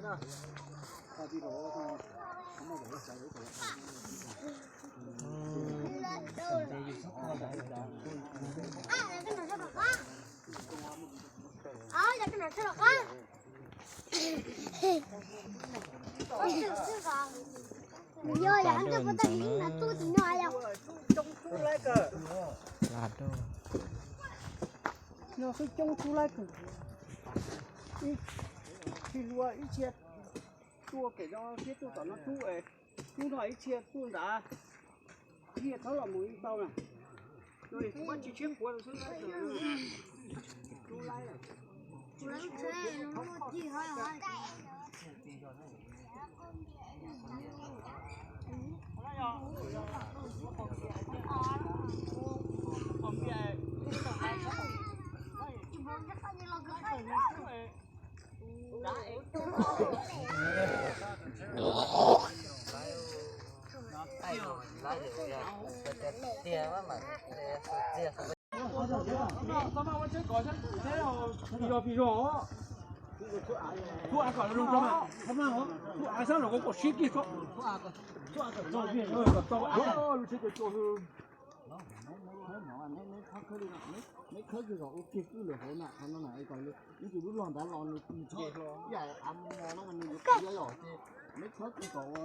Nws yog yam ntawd puas tau ib na tub tim no yog. Yog xwb coob tub laib kawg. Ib txhia hlua ib txhia tuaj kem no thiab tuaj tom no tub, tub no ib txhia tuaj nrad, ib txhia txhob los mus ib tau na. Muab tsis tshiab quav xwb. Neb khawb kiag kom ua kiag kwj lwm hauv na, qhov no na, ib tug lub log nrad los nws tsis txhob yam av mos no mas nws yuav qhiav yom, ces neb khawb kiag kom ua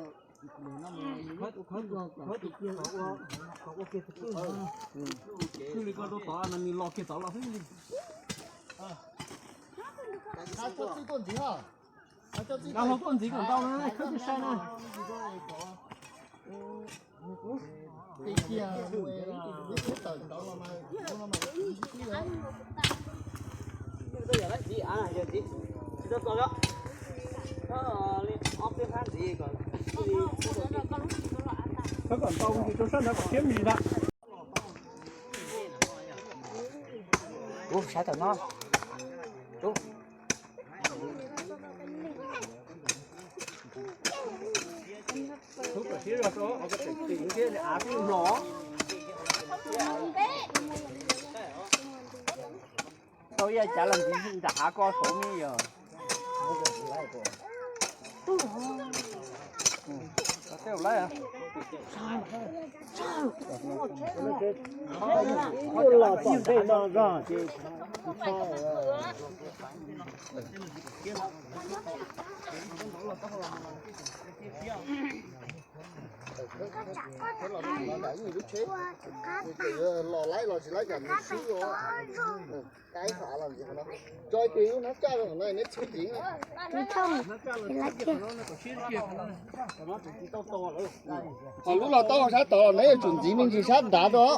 lwm no mas nws khawb kiag kom ua kiag kwj lwm, kwj lwm ko rau tod mas nws los kiag tod los xwb li. Los tuaj ntxiv kom ntau na, khawb tsis sai na. Khawb kom ntau rau sab nrad kom siab me ntag. Ub, sab tom no. Ub. Ub, kom siab zog rau, kom tseem tim thiab av pib mlom. Tau ib yam cas los ntxiv nram hav ko saud ne yog. Tej laib. Los tom ntej no zog ces los laib los tsis laib kom nws swb ua. Tso kiag lub hnab caj rau hauv no neb txhub ntxiv. Ho lub los tau sab tod los neb yuav tsum ntxiv me ntsis sab nrad rau.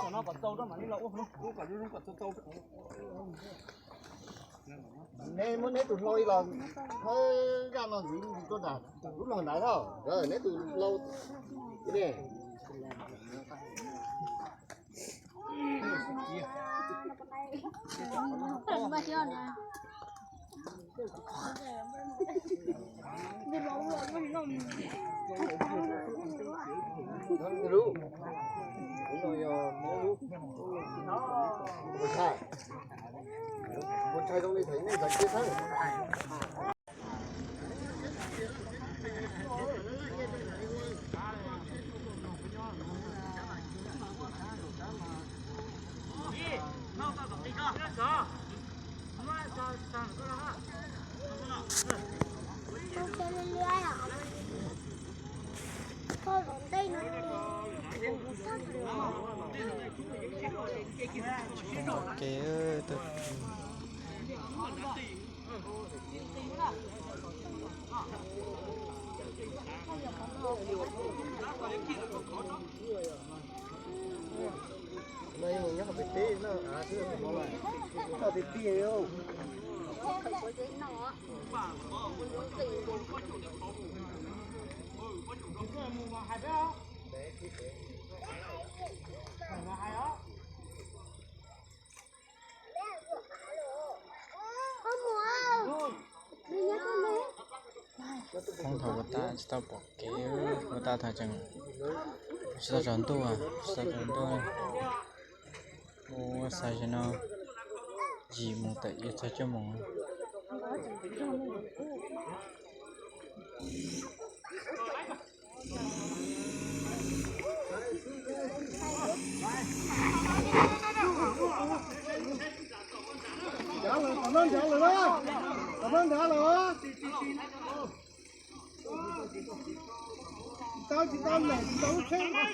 Neb muab neb tus hlau los, hab zaj no ntxiv me ntsis rau nram lub los nrad os, neb tus hlau ne. Ok, Thoob thaum ua tag tsis tau pom kev, ua tag thaum tseem tsis tau tsaus ntuj, tsis tau tsaus ntuj. Ua xav no yim mus tawm yuav txog cuaj moos. Nrad lawm na, nrad lawm. Tau tsis tau lawm, tsis tau lub tsheb.